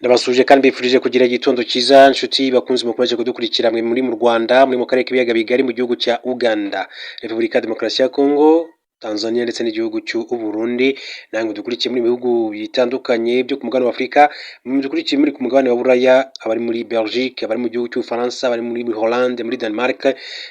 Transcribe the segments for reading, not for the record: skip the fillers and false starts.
Ndabasuhuje kandi mbifurije kugira igitondo cyiza, nshuti bakunzi mukomeje kudukurikira, mwe muri mu Rwanda, muri mu karere k'ibiyaga bigari, mu gihugu cya Uganda, Repubulika ya Demokarasi ya Kongo, Tanzania ndetse n'igihugu cy'u Burundi. Namwe dukurikiye muri bihugu bitandukanye byo ku mugabane wa Afurika, mudukurikiye muri ku mugabane wa Buraya, abari muri Belgique, abari mu gihugu cy'Ubufaransa, abari muri Hollande, muri Denmark,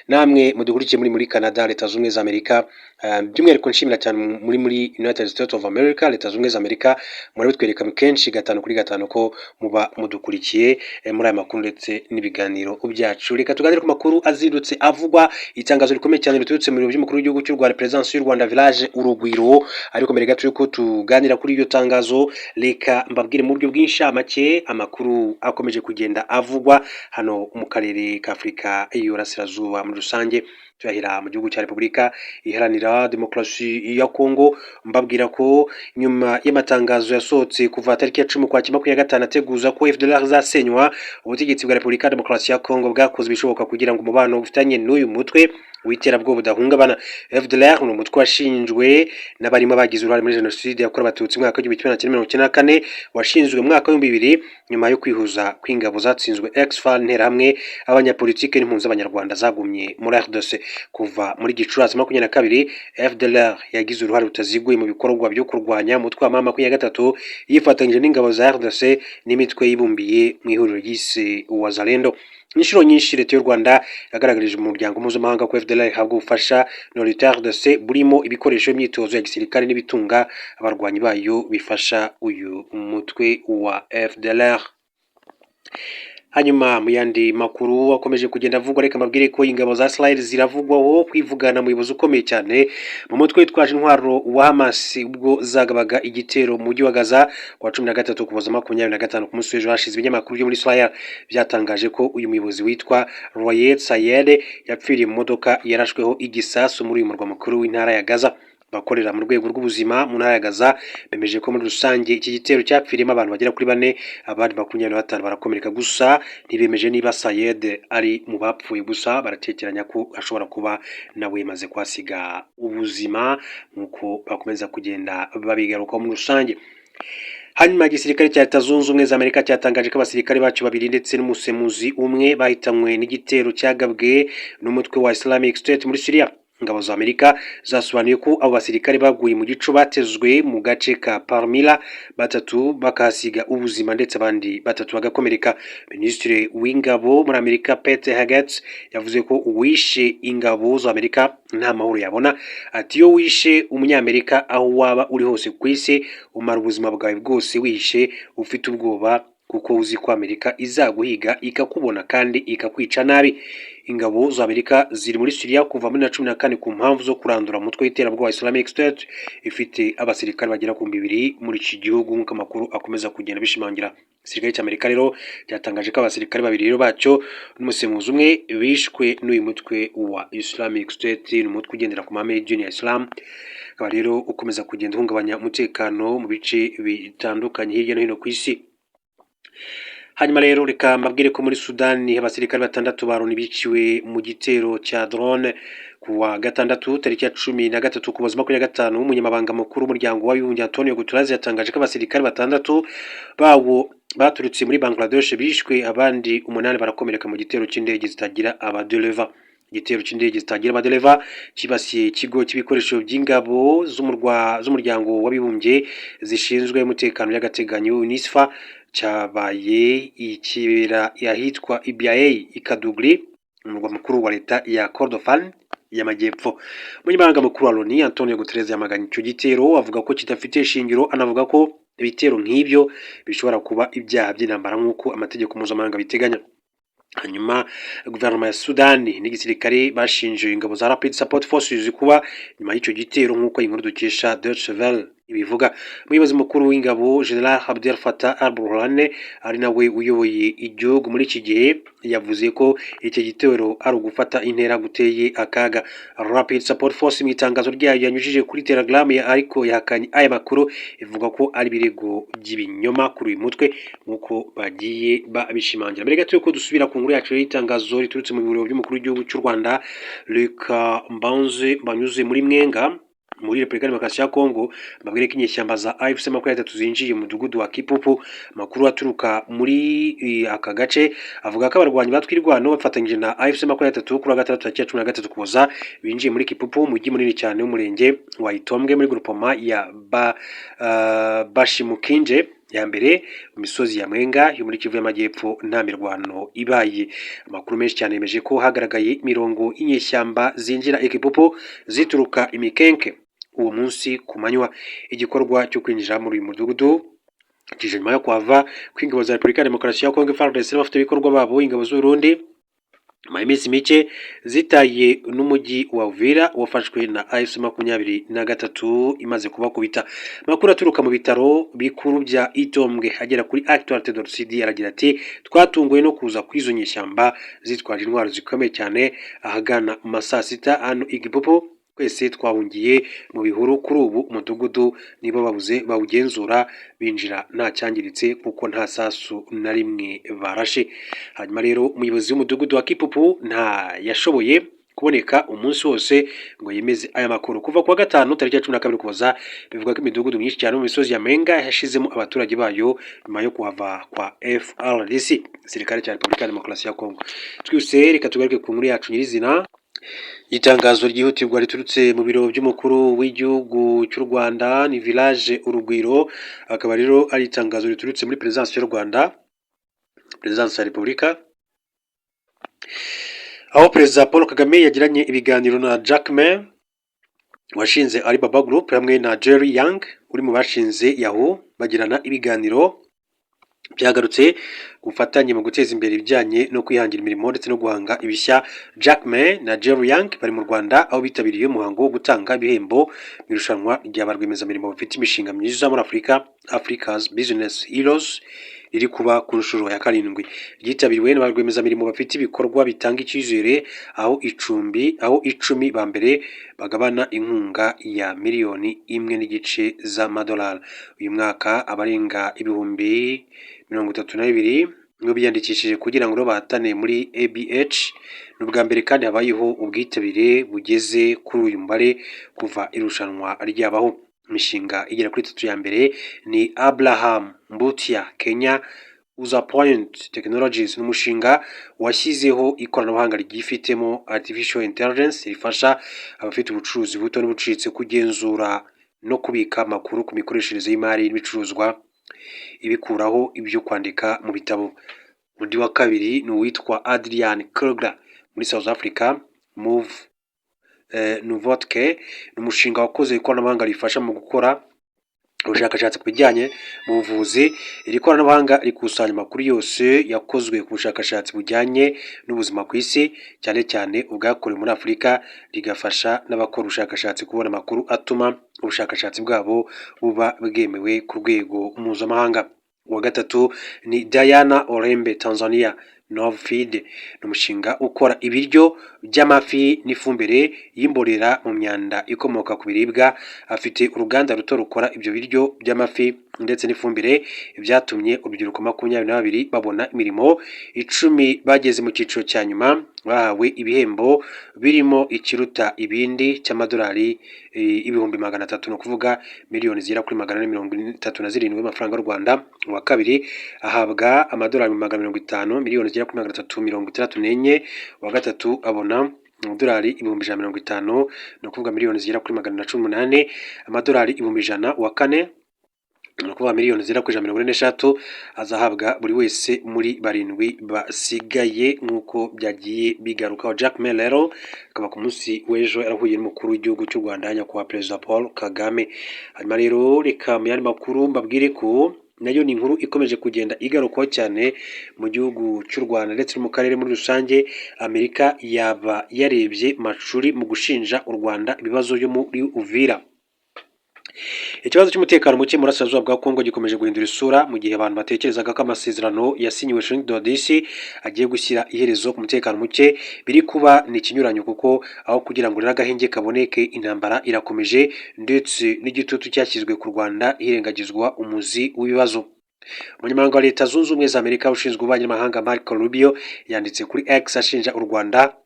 namwe mudukurikiye muri Canada, Leta Zunze Ubumwe za Amerika, by'umwihariko nshimira cyane muri United States of America, Leta Zunze Ubumwe za Amerika. Murabitwereka kenshi gatanu kuri gatanu ko muba mudukurikiye muri aya makuru ndetse n'ibiganiro byacu. Reka tuganire ku makuru azindutse avugwa, itangazo rikomeye cyane riturutse mu biro by'umukuru w'igihugu cy'u Rwanda, Perezidansi y'u Rwanda, Village Urugwiro. Ariko mbere gato yuko tuganira kuri iryo tangazo, reka mbabwire mu buryo bw'inshamake amakuru akomeje kugenda avugwa hano mu karere ka Afurika y'Iburasirazuba muri rusange. Tuyahera mu gihugu cya Repubulika Iharanira Demokarasi ya Kongo, mbabwira ko nyuma y'amatangazo yasohotse kuva tariki ya 10 Ukwakira 25 ateguza ko FDLR izasenywa, ubutegetsi bwa Repubulika ya Demokarasi ya Kongo bwakoze ibishoboka kugira ngo umubano ufitanye n'uyu mutwe w'iterabwoba udahungabana. FDLR ni umutwe washinzwe n'abarimo abagize uruhare muri Jenoside yakorewe Abatutsi mu mwaka w'1994, washinzwe mu mwaka w'2000 nyuma yo kwihuza kw'ingabo zatsinzwe, ex-FAR, Interahamwe, abanyapolitike n'impunzi z'Abanyarwanda zagumye muri RDC. Kuva muri Gicurasi 22, FDLR yagize uruhare rutaziguye mu bikorwa byo kurwanya umutwe wa M23, yifatanyije n'ingabo za RDC n'imitwe yibumbiye mu ihuriro ryise Wazalendo. Inshuro nyinshi Leta y'u Rwanda yagaragarije umuryango mpuzamahanga ko FDLR ihabwa ubufasha na leta ya RDC, burimo ibikoresho, imyitozo ya gisirikare n'ibitunga abarwanyi bayo bifasha uyu mutwe wa FDLR. Hanyuma mu yandi makuru akomeje kugenda avugwa, reka mbabwire ko ingabo za Israel ziravugwaho kwivugana umuyobozi ukomeye cyane mu mutwe witwaje intwaro wa Hamas ubwo zagabaga igitero mu mujyi wa Gaza ku wa 13 Ukuboza 25, ku munsi w'ejo hashize. Ibinyamakuru byo muri Israel byatangaje ko uyu muyobozi witwa Raed Sayed yapfiriye mu modoka yarashweho igisasu muri uyu murwa mukuru w'intara ya Gaza. Abakorera mu rwego rw'ubuzima mu ntara ya Gaza bemeje ko muri rusange iki gitero cyapfiriyemo abantu bagera kuri bane, abandi 25 barakomereka. Gusa ntibemeje niba Sayed ari mu bapfuye, gusa baratekeranya ko ashobora kuba nawe yamaze kuhasiga ubuzima, nk'uko bakomeza kugenda babigarukaho muri rusange. Hanyuma igisirikare cya Leta Zunze Ubumwe za Amerika cyatangaje ko abasirikare bacyo babiri ndetse n'umusemuzi umwe bahitanywe n'igitero cyagabwe n'umutwe wa Islamic State muri Syria. Ingabo za Amerika zasobanuye ko abo basirikare baguye mu gico batezwe mu gace ka Palmyra, batatu bakahasiga ubuzima ndetse abandi batatu bagakomereka. Minisitiri w'ingabo muri Amerika, Pete Hegseth, yavuze ko uwishe ingabo za Amerika nta mahoro yabona. Ati: "Iyo wishe Umunyamerika, aho waba uri hose ku isi, umara ubuzima bwawe bwose wihishe, ufite ubwoba, kuko uzi ko Amerika izaguhiga ikakubona kandi ikakwica nabi." Ingabo za Amerika ziri muri Syria kuva muri 14 ku mpamvu zo kurandura umutwe w'iterabwoba Islamic State. Ifite abasirikare bagera ku 2000 muri iki gihugu, nk'uko amakuru akomeza kugenda bishimangira. Igisirikare cy'Amerika rero cyatangaje ko abasirikare babiri rero bacyo n'umusemuzi umwe bishwe n'uyu mutwe wa Islamic State. Ni umutwe ugendera ku mahame y'idini ya Islam, akaba rero ukomeza kugenda uhungabanya umutekano mu bice bitandukanye hirya no hino ku isi. Hanyuma rero reka mbabwire ko muri Sudani abasirikare batandatu ba Loni biciwe mu gitero cya drone ku wa gatandatu tariki ya 13 Ukuboza 25. Umunyamabanga mukuru w'Umuryango w'Abibumbye, Antonio Guterres, yatangaje ko abasirikare batandatu bawo baturutse muri Bangladesh bishwe, abandi umunani barakomereka mu gitero cy'indege zitagira abadereva. Igitero cy'indege zitagira abadereva cyibasiye ikigo cy'ibikoresho by'ingabo z'Umuryango w'Abibumbye zishinzwe umutekano by'agateganyo, UNISFA, cyabaye ikibera ahitwa Abyei i Kadugli, umurwa mukuru wa leta ya Kordofan y'Amajyepfo. Umunyamabanga mukuru wa Loni, Antonio Guterres, yamaganye icyo gitero, avuga ko kidafite ishingiro, anavuga ko ibitero nk'ibyo bishobora kuba ibyaha by'intambara nk'uko amategeko mpuzamahanga biteganya. Hanyuma guverinoma ya Sudani n'igisirikare bashinje ingabo za Rapid Support Forces kuba nyuma y'icyo gitero, nk'uko inkuru dukesha Deutsche Welle ibivuga. Umuyobozi mukuru w'ingabo, General Abdel Fattah al-Burhan, ari nawe uyoboye igihugu muri iki gihe, yavuze ko icyo gitero ari ugufata intera guteye akaga. Rapid Support Force mu itangazo ryayo yanyujije kuri Telegram ariko yahakanye aya makuru, ivuga ko ari ibirego by'ibinyoma kuri uyu mutwe, nk'uko bagiye babishimangira. Mbere gato yuko dusubira ku nkuru yacu y'itangazo riturutse mu biro by'umukuru w'igihugu cy'u Rwanda, reka mbanze mbanyuze muri mwenga. Muri Repubulika Demokarasi ya Kongo, mbabwire ko inyeshyamba za AFC 23 zinjiye mu mudugudu wa Kipupu. Amakuru aturuka muri aka gace avuga ko abarwanyi ba Twirwano bafatanyije na AFC 23 kuri wa gatandatu tariki ya 13 Ukuboza binjiye muri Kipupu, umujyi munini cyane w'umurenge wa Itombwe muri groupement ya Bashimukinje ya mbere mu misozi ya Mwenga yo muri Kivu y'Amajyepfo nta mirwano ibaye. Amakuru menshi cyane yemeje ko hagaragaye imirongo y'inyeshyamba zinjira Ikipupu zituruka Imikenke uwo munsi ku manywa. Igikorwa cyo kwinjira muri uyu mudugudu kije nyuma yo kuhava kw'ingabo za Repubulika ya Demokarasi ya Kongo FARDC n'abafatanyabikorwa babo ingabo z'u Burundi, nyuma y'iminsi mike zitaye n'umujyi wa Uvira wafashwe na AFC 23 imaze kubakubita. Amakuru aturuka mu bitaro bikuru bya Itombwe agera kuri actualité.cd aragira ati: "Twatunguwe no kuza kw'izo nyeshyamba zitwaje intwaro zikomeye cyane ahagana mu ma saa sita hano Igipupu. Twese twahungiye mu bihuru. Kuri ubu umudugudu nibo babuze bawugenzura, binjira nta cyangiritse kuko nta sasu na rimwe barashe." Hanyuma rero umuyobozi w'umudugudu wa Kipupu nta yashoboye kuboneka umunsi wose ngo yemeze aya makuru. Kuva kuwa gatanu tariki ya 12 Ukuboza, bivuga ko imidugudu myinshi cyane mu misozi ya Menga yashizemo abaturage bayo nyuma yo kuhava kwa FARDC, igisirikare cya Repubulika ya Demokarasi ya Kongo. Twese reka tugaruke ku nkuru yacu nyirizina. Itangazo ryihutirwa riturutse mu biro by'umukuru w'igihugu cy'u Rwanda ni Village Urugwiro, akaba rero ari itangazo riturutse muri Perezidansi y'u Rwanda, Perezidansi ya Repubulika, aho Perezida Paul Kagame yagiranye ibiganiro na Jack Ma washinze Alibaba Group hamwe na Jerry Yang uri mu bashinze Yahoo. Bagirana ibiganiro byagarutse ku bufatanye mu guteza imbere ibijyanye no kwihangira imirimo ndetse no guhanga ibishya. Jack Ma na Jerry Yang bari mu Rwanda aho bitabiriye umuhango wo gutanga ibihembo mu irushanwa rya ba rwiyemezamirimo bafite imishinga myiza muri Afurika, Africa's Business Heroes, riri kuba ku nshuro ya karindwi. Ryitabiriwe na ba rwiyemezamirimo bafite ibikorwa bitanga icyizere, aho 10 ba mbere bagabana inkunga ya miliyoni 1.5 z'amadolari. Uyu mwaka abarenga 32,000 nibo biyandikishije kugira ngo bahatane muri ABH. Ni ubwa mbere kandi habayeho ubwitabire bugeze kuri uyu mubare kuva irushanwa ryabaho. Imishinga igera kuri itatu ya mbere ni Abraham Mbutia, Kenya, Uzapoint Technologies, ni umushinga washyizeho ikoranabuhanga ryifitemo artificial intelligence rifasha abafite ubucuruzi buto n'ubuciriritse kugenzura no kubika amakuru ku mikoreshereze y'imari n'ibicuruzwa, ibikuraho ibyo kwandika mu bitabo. Undi wa kabiri ni uwitwa Adrian Kruger muri South Africa, Move Nuvotke, ni umushinga wakoze ikoranabuhanga rifasha mu gukora ubushakashatsi ku bijyanye mu buvuzi. Iri koranabuhanga rikusanya amakuru yose yakozwe ku bushakashatsi bujyanye n'ubuzima ku isi, cyane cyane ubwakorewe muri Afurika, rigafasha n'abakora ubushakashatsi kubona amakuru atuma ubushakashatsi bwabo buba bwemewe ku rwego mpuzamahanga. Uwa gatatu ni Diana Orembe, Tanzania, Novfeed, ni umushinga ukora ibiryo by'amafi n'ifumbire y'imborera mu myanda ikomoka ku biribwa. Afite uruganda ruto rukora ibyo biryo by'amafi ndetse n'ifumbire, byatumye urubyiruko 22 babona imirimo. 10 bageze mu cyiciro cya nyuma bahawe ibihembo birimo ikiruta ibindi cy'amadolari 300,000, ni ukuvuga miliyoni zigera kuri 437 y'amafaranga y'u Rwanda. Uwa kabiri ahabwa amadolari 150, miliyoni zigera kuri 364. Uwa gatatu abona amadolari 150,000, ni ukuvuga miliyoni zigera kuri 418 amadolari 100,000. Uwa kane, ni ukuvuga miliyoni zigera kuri 143 azahabwa buri wese muri barindwi basigaye, nk'uko byagiye bigarukaho. Jack Ma rero akaba ku munsi w'ejo yarahuye n'umukuru w'igihugu cy'u Rwanda, nyakubahwa Perezida Paul Kagame. Hanyuma rero reka mu yandi makuru mbabwire ko nayo ni inkuru ikomeje kugenda igarukwaho cyane mu gihugu cy'u Rwanda ndetse no mu karere muri rusange. Amerika yaba yarebye macuri mu gushinja u Rwanda ibibazo byo muri Uvira. Ikibazo cy'umutekano muke mu burasirazuba bwa Kongo gikomeje guhindura isura mu gihe abantu batekerezaga ko amasezerano yasinyiwe Washington DC agiye gushyira iherezo ku mutekano muke. Biri kuba ni ikinyuranyo, kuko aho kugira ngo rero agahenge kaboneke, intambara irakomeje ndetse n'igitutu cyashyizwe ku Rwanda hirengagizwa umuzi w'ibibazo. Umunyamabanga wa Leta Zunze Ubumwe za Amerika ushinzwe ububanyi n'amahanga, Marco Rubio, yanditse kuri X ashinja u Rwanda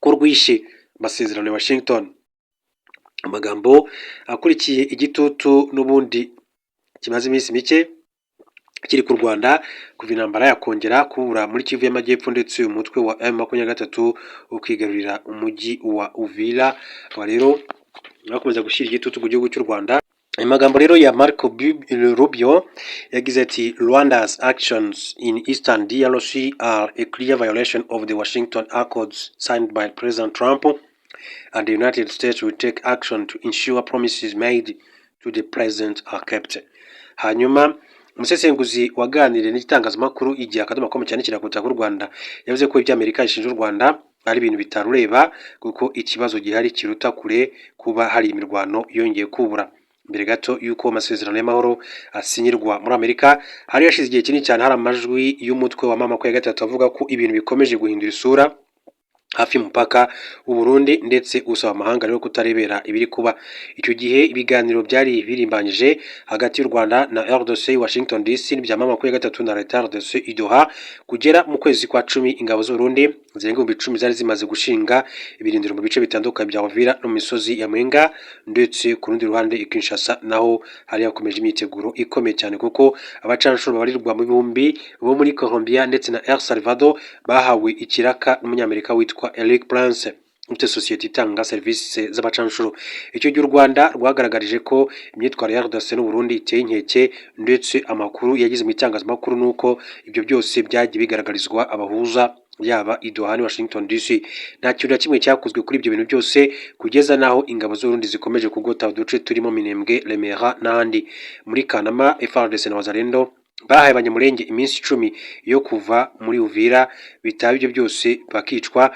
ko rwishe amasezerano ya Washington. Amagambo akurikiye igitutu n'ubundi kimaze iminsi mike kiri ku Rwanda kuva intambara yakongera kubura muri Kivu y'Amajyepfo, ndetse uyu mutwe wa M23 ukigarurira umujyi wa Uvira, akaba rero bakomeza gushyira igitutu ku gihugu cy'u Rwanda. Aya magambo rero ya Marco Rubio yagize ati: "Rwanda's actions in Eastern DRC are a clear violation of the Washington Accords signed by President Trump, and the United States will take action to ensure promises made to the president are kept." Hanyuma umusesenguzi waganiriye n'igitangazamakuru Igihe.com cyane ku butaka bw'u Rwanda yavuze ko ibyo Amerika ishinja u Rwanda ari ibintu bitarureba, kuko ikibazo gihari kiruta kure kuba hari imirwano yongeye kubura. Mbere gato y'uko amasezerano y'amahoro asinyirwa muri Amerika, hari hashize igihe kinini cyane hari amajwi y'umutwe wa M23 avuga ko ibintu bikomeje guhindura isura hafi y'umupaka w'u Burundi, ndetse usaba amahanga rero kutarebera ibiri kuba. Icyo gihe ibiganiro byari birimbanyije hagati y'u Rwanda na RDC, Washington DC, n'ibya M23 na leta ya RDC i Doha. Kugera mu kwezi kwa 10, ingabo z'u Burundi zirenga 10,000 zari zimaze gushinga ibirindiro mu bice bitandukanye bya Uvira no mu misozi ya Mwenga, ndetse ku rundi ruhande i Kinshasa naho hari hakomeje imyiteguro ikomeye cyane, kuko abacanshuro babarirwa mu bihumbi bo muri Colombia ndetse na El Salvador bahawe ikiraka n'umunyamerika witwa Eric Prince, ufite sosiyete itanga serivisi z'abacanshuro. Icyo gihe u Rwanda rwagaragarije ko imyitwarire ya RDC n'u Burundi iteye inkeke, ndetse amakuru yagize mu itangazamakuru ni uko ibyo byose byagiye bigaragarizwa abahuza, yaba i Doha ni Washington DC. Nta kintu na kimwe cyakozwe kuri ibyo bintu byose, kugeza n'aho ingabo z'Uburundi zikomeje kugota uduce turimo Minembwe, Remera n'ahandi. Muri Kanama, FARDC na Wazalendo bahaye Abanyamulenge iminsi 10 yo kuva muri Uvira, bitaba ibyo byose bakicwa,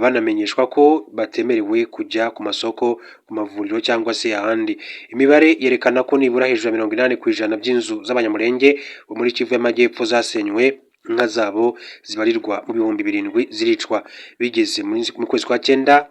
banamenyeshwa ko batemerewe kujya ku masoko, ku mavuriro cyangwa se ahandi. Imibare yerekana ko nibura hejuru ya 80% by'inzu z'Abanyamulenge bo muri Kivu y'Amajyepfo zasenywe, inka zabo zibarirwa mu 7000 ziricwa. Bigeze mu kwezi kwa cyenda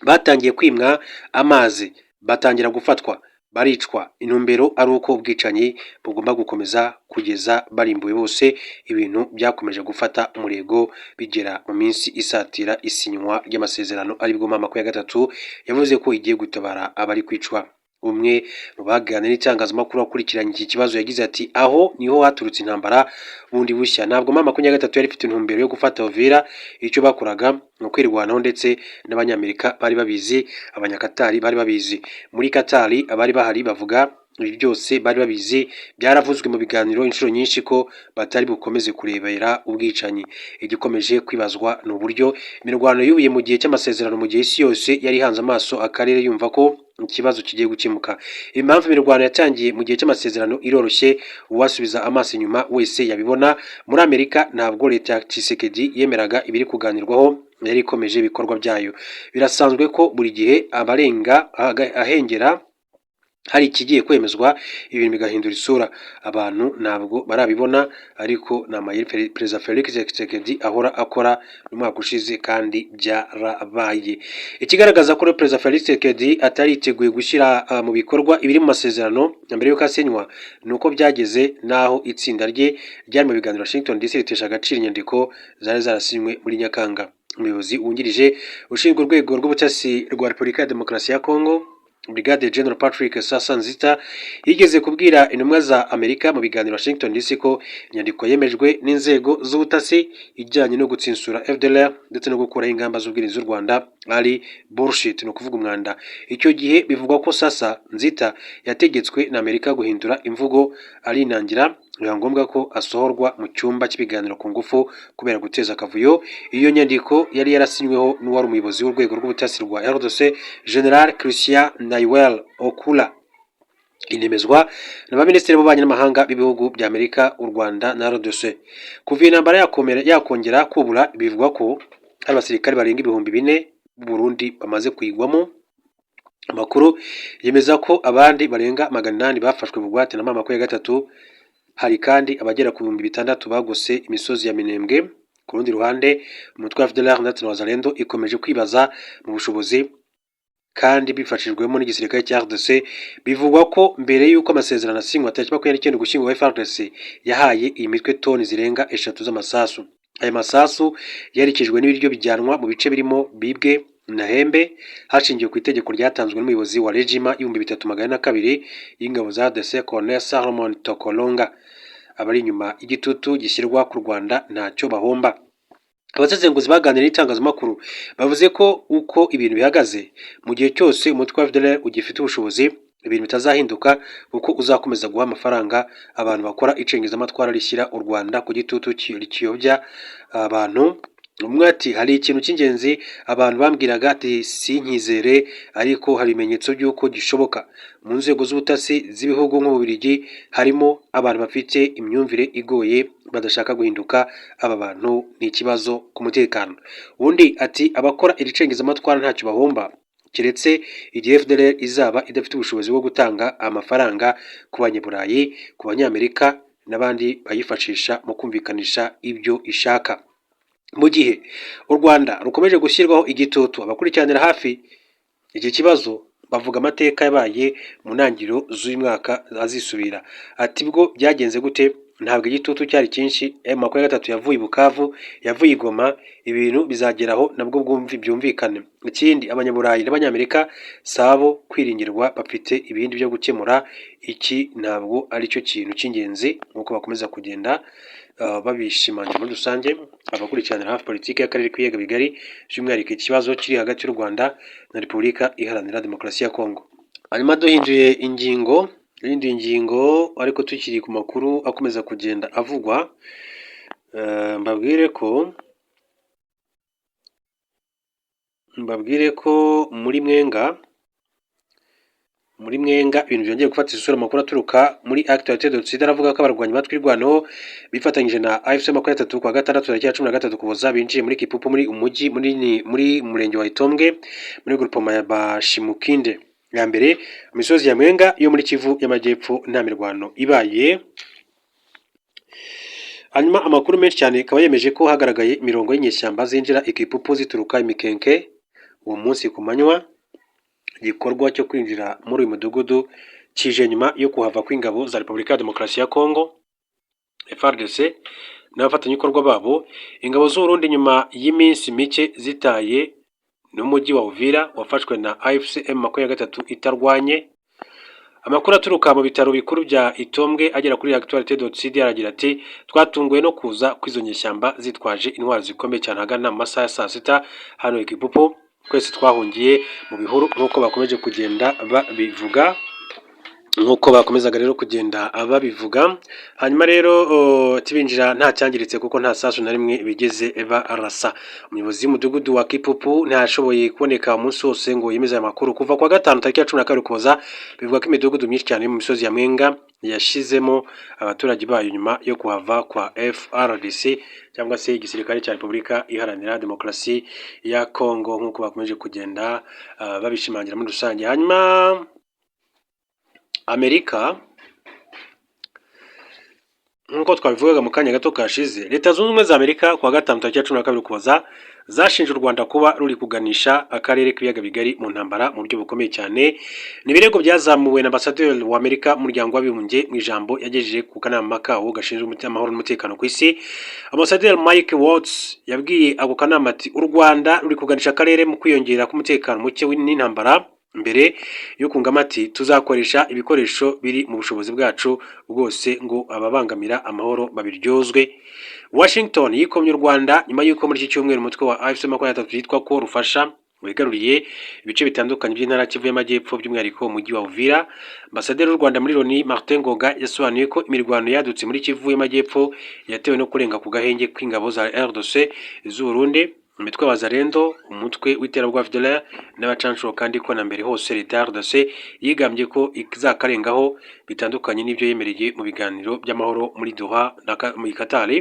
batangiye kwimwa amazi, batangira gufatwa baricwa, intumbero ari uko ubwicanyi bugomba gukomeza kugeza barimbuwe bose. Ibintu byakomeje gufata umurego bigera mu minsi isatira isinywa ry'amasezerano, aribwo M23 yavuze ko igiye gutabara abari kwicwa. Umwe mu baganiriye n'itangazamakuru akurikiranye iki kibazo yagize ati: "Aho niho haturutse intambara bundi bushya. Ntabwo M23 yari ifite intumbero yo gufata Uvira. Icyo bakoraga ni ukwirwanaho, ndetse n'Abanyamerika bari babizi, Abanyakatari bari babizi. Muri Katari abari bahari bavuga ibi byose bari babizi. Byaravuzwe mu biganiro inshuro nyinshi ko batari bukomeze kurebera ubwicanyi." Igikomeje kwibazwa ni uburyo imirwano yubuye mu gihe cy'amasezerano, mu gihe isi yose yari ihanze amaso akarere yumva ko ikibazo kigiye gukemuka. Impamvu imirwano yatangiye mu gihe cy'amasezerano iroroshye, uwasubiza amaso inyuma wese yabibona. Muri Amerika ntabwo leta ya Tshisekedi yemeraga ibiri kuganirwaho, yari ikomeje ibikorwa byayo. Birasanzwe ko buri gihe abarenga ahengera hari ikigiye kwemezwa, ibintu bigahindura isura. Abantu ntabwo barabibona, ariko ni amayeri Perezida Felix Tshisekedi ahora akora n'umwaka ushize kandi byarabaye. Ikigaragaza ko Perezida Felix Tshisekedi atari yiteguye gushyira mu bikorwa ibiri mu masezerano mbere y'uko asinywa ni uko byageze n'aho itsinda rye ryari mu biganiro Washington DC ritesha agaciro inyandiko zari zarasinywe muri Nyakanga. Umuyobozi wungirije ushinzwe urwego rw'ubutasi rwa Repubulika ya Demokarasi ya Kongo, Brigadier General Patrick Sasa Nzita, yigeze kubwira intumwa za Amerika mu biganiro Washington DC ko inyandiko yemejwe n'inzego z'ubutasi ijyanye no gutsinsura FDLR ndetse no gukuraho ingamba z'ubwirinzi z'u Rwanda ari bullshit, ni ukuvuga umwanda. Icyo gihe bivugwa ko Sasa Nzita yategetswe na Amerika guhindura imvugo, arinangira, biba ngombwa ko asohorwa mu cyumba cy'ibiganiro ku ngufu kubera guteza akavuyo. Iyo nyandiko yari yarasinyweho n'uwari umuyobozi w'urwego rw'ubutasi rwa RDC, General Christian Naiwel Okula, inemezwa na ba minisitiri b'ububanyi n'amahanga b'ibihugu bya Amerika, u Rwanda na RDC. Kuva iyi ntambara yakongera kubura, bivugwa ko hari abasirikare barenga 4000 b'u Burundi bamaze kuyigwamo. Amakuru yemeza ko abandi barenga 800 bafashwe bugwate na M23. Hari kandi abagera ku 6000 bagose imisozi ya Minembwe. Ku rundi ruhande, umutwe wa FDLR ndetse na Wazalendo ikomeje kwibaza mu bushobozi kandi bifashijwemo n'igisirikare cya RDC. Bivugwa ko mbere y'uko amasezerano asinywa tariki 29 Ugushyingo, FARDC yahaye iyi mitwe toni zirenga 3 z'amasasu. Aya masasu yerekejwe n'ibiryo bijyanwa mu bice birimo Bibwe. Nahembe, hashingiwe ku itegeko ryatanzwe n'umuyobozi wa Régiment 3402 y'ingabo za RDC, Colonel Salomon Tokolonga. Abari inyuma y'igitutu gishyirwa ku Rwanda ntacyo bahomba. Abasesenguzi baganiriye n'itangazamakuru bavuze ko uko ibintu bihagaze, mu gihe cyose umutwe wa FDLR ugifite ubushobozi, ibintu bitazahinduka, kuko uzakomeza guha amafaranga abantu bakora icengezamatwara rishyira u Rwanda ku gitutu kiyobya abantu. Umwe ati: "Hari ikintu cy'ingenzi abantu bambwiraga ati sinkizere, ariko hari ibimenyetso by'uko gishoboka. Mu nzego z'ubutasi z'ibihugu nk'Ububiligi harimo abantu bafite imyumvire igoye, badashaka guhinduka. Aba bantu ni ikibazo ku mutekano." Undi ati: "Abakora iri cengezamatwara ntacyo bahomba, keretse igihe FDLR izaba idafite ubushobozi bwo gutanga amafaranga ku Banyaburayi, ku Banyamerika n'abandi bayifashisha mu kumvikanisha ibyo ishaka." Mu gihe u Rwanda rukomeje gushyirwaho igitutu, abakurikiranira hafi iki kibazo bavuga amateka yabaye mu ntangiriro z'uyu mwaka azisubira. Ati: "Bwo byagenze gute? Ntabwo igitutu cyari cyinshi. M23 yavuye i Bukavu, yavuye i Goma. Ibintu bizageraho nabwo byumvikane. Ikindi, Abanyaburayi n'Abanyamerika sabo kwiringirwa, bafite ibindi byo gukemura. Iki ntabwo ari cyo kintu cy'ingenzi." Nk'uko bakomeza kugenda babishimangira muri rusange, abakurikiranira hafi politiki y'akarere k'ibiyaga bigari, by'umwihariko ikibazo kiri hagati y'u Rwanda na Repubulika Iharanira Demokarasi ya Kongo. Hanyuma duhinduye ingingo, iyindi ngingo, ariko tukiri ku makuru akomeza kugenda avugwa, mbabwire ko muri Mwenga ibintu byongeye gufata isura. Amakuru aturuka muri Actualité.cd aravuga ko abarwanyi ba Twirwaneho bifatanyije na AFC 23, kuwa gatandatu tariki ya 13 Ukuboza, binjiye muri Kipupu, muri umujyi munini muri murenge wa Itombwe, muri groupement ya Bashimukinde ya mbere, mu misozi ya Mwenga yo muri Kivu y'Amajyepfo, nta mirwano ibaye. Hanyuma amakuru menshi cyane akaba yemeje ko hagaragaye imirongo y'inyeshyamba zinjira Ikipupu zituruka Imikenke uwo munsi ku manywa. Igikorwa cyo kwinjira muri uyu mudugudu kije nyuma yo kuhava kw'ingabo za Repubulika ya Demokarasi ya Kongo, FARDC, n'abafatanyabikorwa babo, ingabo z'Uburundi, nyuma y'iminsi mike zitaye n'umujyi wa Uvira wafashwe na AFC M23 itarwanye. Amakuru aturuka mu bitaro bikuru bya Itombwe agera kuri Actualité.cd aragira ati: "Twatunguwe no kuza kw'izo nyeshyamba zitwaje intwaro zikomeye cyane ahagana mu masaha ya saa sita hano i Kipupu. Twese twahungiye mu bihuru." Nk'uko bakomeje kugenda babivuga, nk'uko bakomezaga rero kugenda babivuga. Hanyuma rero tibinjira nta cyangiritse, kuko nta sasu na rimwe bigeze barasa. Umuyobozi w'umudugudu wa Kipupu ntiyashoboye kuboneka umunsi wose ngo yemeze aya makuru. Kuva kuwa gatanu tariki ya 12 Ukuboza, bivuga ko imidugudu myinshi cyane yo mu misozi ya Mwenga yashizemo abaturage bayo nyuma yo kuhava kwa FARDC, cyangwa se igisirikare cya Repubulika Iharanira Demokarasi ya Kongo, nk'uko bakomeje kugenda babishimangira muri rusange. Hanyuma Amerika, nk'uko twabivugaga mu kanya gato kashize, Leta Zunze Ubumwe za Amerika kuwa gatanu tariki ya 12 Ukuboza zashinje u Rwanda kuba ruri kuganisha akarere k'ibiyaga bigari mu ntambara mu buryo bukomeye cyane. Ni ibirego byazamuwe na ambasaderi wa Amerika mu Muryango w'Abibumbye mu ijambo yagejeje ku kanama kawo gashinzwe amahoro n'umutekano ku isi. Ambasaderi Mike Waltz yabwiye ako kanama ati: "U Rwanda ruri kuganisha akarere mu kwiyongera k'umutekano muke n'intambara." Mbere yo kungamo ati: "Tuzakoresha ibikoresho biri mu bushobozi bwacu bwose ngo ababangamira amahoro babiryozwe." Washington yikomye u Rwanda nyuma y'uko muri iki cyumweru umutwe wa AFC 23 yitwa ko rufasha wigaruriye ibice bitandukanye by'intara Kivu y'Amajyepfo, by'umwihariko umujyi wa Uvira. Ambasaderi w'u Rwanda muri Loni, Martin Ngoga, yasobanuye ko imirwano yadutse muri Kivu y'Amajyepfo yatewe no kurenga ku gahenge kw'ingabo za RDC, z'Uburundi, imitwe wa Wazalendo, umutwe w'iterabwoba FDLR n'abacanshuro, kandi ko na mbere hose leta ya RDC yigambye ko izakarengaho, bitandukanye n'ibyo yemereye mu biganiro by'amahoro muri Doha muri Qatar.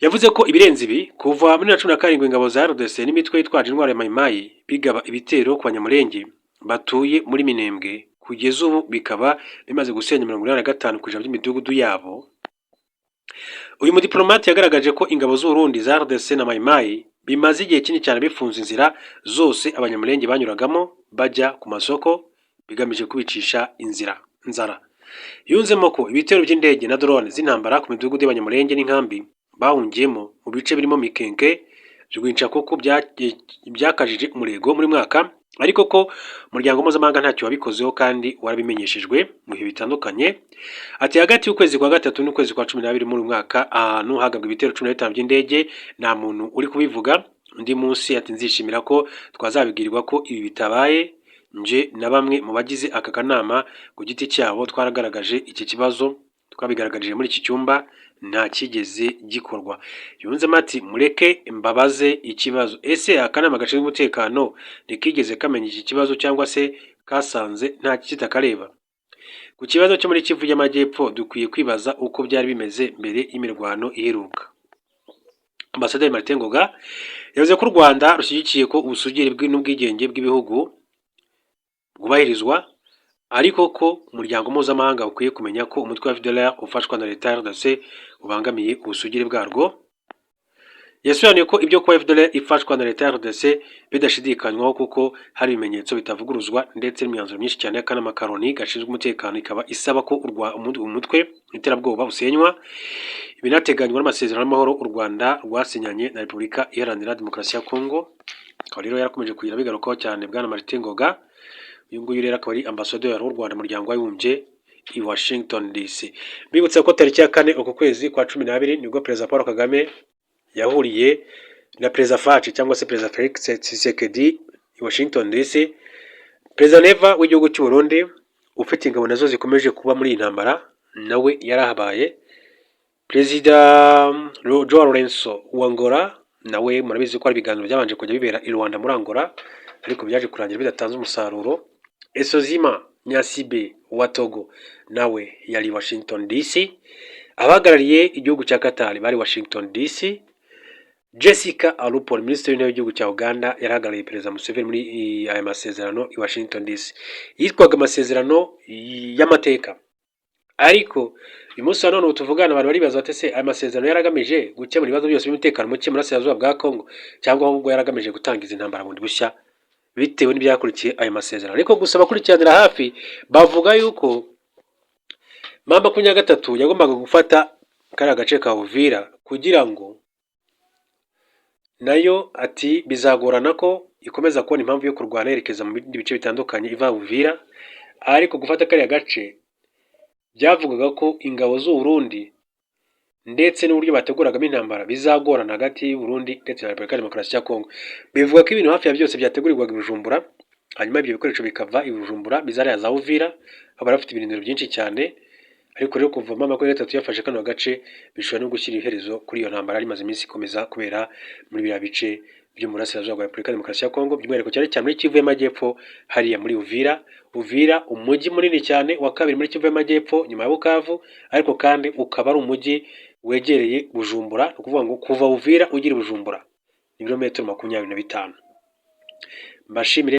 Yavuze ko ibirenze ibi, kuva muri 2017 ingabo za RDC n'imitwe yitwaje intwaro ya Mayimayi bigaba ibitero ku Banyamulenge batuye muri Minembwe, kugeza ubu bikaba bimaze gusenya 85% by'imidugudu yabo. Uyu mudiplomate yagaragaje ko ingabo z'Uburundi, za RDC na Mayimayi bimaze igihe kinini cyane bifunze inzira zose Abanyamulenge banyuragamo bajya ku masoko, bigamije kubicisha inzira nzara. Yunzemo ko ibitero by'indege na drone z'intambara ku midugudu y'Abanyamulenge n'inkambi bahungiyemo mu bice birimo Mikenke Rwincakuku byakajije umurego muri mwaka, ariko ko umuryango mpuzamahanga ntacyo wabikozeho kandi warabimenyeshejwe mu bihe bitandukanye. Ati: "Hagati y'ukwezi kwa gatatu n'ukwezi kwa 12 muri uyu mwaka, ahantu hagabwe ibitero 15 by'indege, nta muntu uri kubivuga." Undi munsi ati: "Nzishimira ko twazabibwirwa ko ibi bitabaye. Nje na bamwe mu bagize aka kanama ku giti cyabo twaragaragaje iki kibazo, twabigaragarije muri iki cyumba, nta cyigeze gikorwa." Yunzemo ati: "Mureke mbabaze ikibazo: ese akanama gashinzwe umutekano ntikigeze kamenya iki kibazo, cyangwa se kasanze nta kitakareba?" Ku kibazo cyo muri Kivu y'Amajyepfo, dukwiye kwibaza uko byari bimeze mbere y'imirwano iheruka. Ambasaderi Martin Ngoga yavuze ko u Rwanda rushyigikiye ko ubusugire n'ubwigenge bw'ibihugu bwubahirizwa, ariko ko umuryango mpuzamahanga ukwiye kumenya ko umutwe wa FDLR ufashwa na leta ya RDC ubangamiye ubusugire bwarwo. Yasobanuye ko ibyo kuba FDLR ifashwa na leta ya RDC bidashidikanywaho, kuko hari ibimenyetso bitavuguruzwa, ndetse n'imyanzuro myinshi cyane y'akanama ka Loni gashinzwe umutekano ikaba isaba ko umutwe w'iterabwoba usenywa, binateganywa n'amasezerano y'amahoro u Rwanda rwasinyanye na Repubulika Iharanira Demokarasi ya Kongo. Akaba rero yarakomeje kugira bigarukaho cyane bwana Martin Ngoga. Uyu nguyu rero akaba ari ambasaderi w'u Rwanda mu Muryango w'Abibumbye i Washington DC. Bibutsa ko tariki ya 4 uku kwezi kwa 12 nibwo Perezida Paul Kagame yahuriye na Perezida Fatshi, cyangwa se Perezida Felix Tshisekedi, i Washington DC. Perezida Neva w'igihugu cy'u Burundi, ufite ingabo nazo zikomeje kuba muri iyi ntambara, nawe yarahabaye. Perezida Joao Lourenço wa Angola nawe murabizi ko hari ibiganiro byabanje kujya bibera i Luanda muri Angola, ariko byaje kurangira bidatanze umusaruro. Essozimna Gnassingbé wa Togo nawe yari Washington DC. Abahagarariye igihugu cya Qatar bari Washington DC. Jessica Alupo, Minisitiri w'Intebe w'igihugu cya Uganda, yarahagarariye Perezida Museveni muri aya masezerano i Washington DC. Yitwaga amasezerano y'amateka, ariko uyu munsi wa none ubu tuvugana, abantu baribaza bati: "Ese aya masezerano yaragamije gukemura ibibazo byose by'umutekano muke mu burasirazuba bwa Congo, cyangwa ahubwo yaragamije gutangiza intambara bundi bushya?" Bitewe n'ibyakurikiye ayo masezerano. Ariko gusa abakurikiranira hafi bavuga yuko M23 yagombaga gufata kariya gace ka Uvira, kugira ngo nayo, ati bizagorana ko ikomeza kubona impamvu yo kurwana yerekeza mu bindi bice bitandukanye iva Uvira. Ariko gufata kariya gace byavugaga ko ingabo z'u Burundi ndetse n'uburyo bateguragamo intambara bizagorana hagati y'u Burundi ndetse na Repubulika ya Demokarasi ya Kongo. Bivuga ko ibintu hafi ya byose byategurirwaga i Bujumbura, hanyuma ibyo bikoresho bikava i Bujumbura bizariya za Uvira, aho bari bafite ibirindiro byinshi cyane. Ariko rero kuva M23 yafashe kano gace, bishobora no gushyira iherezo kuri iyo ntambara yari imaze iminsi ikomeza kubera muri biriya bice byo mu burasirazuba bwa Repubulika ya Demokarasi ya Kongo, by'umwihariko cyane cyane muri Kivu y'Amajyepfo, hariya muri Uvira. Uvira, umujyi munini cyane wa kabiri muri Kivu y'Amajyepfo nyuma ya Bukavu, ariko kandi ukaba ari umujyi wegereye Bujumbura. Ni ukuvuga ngo kuva Uvira ugira Bujumbura ni ibirometero 25. Mbashimire.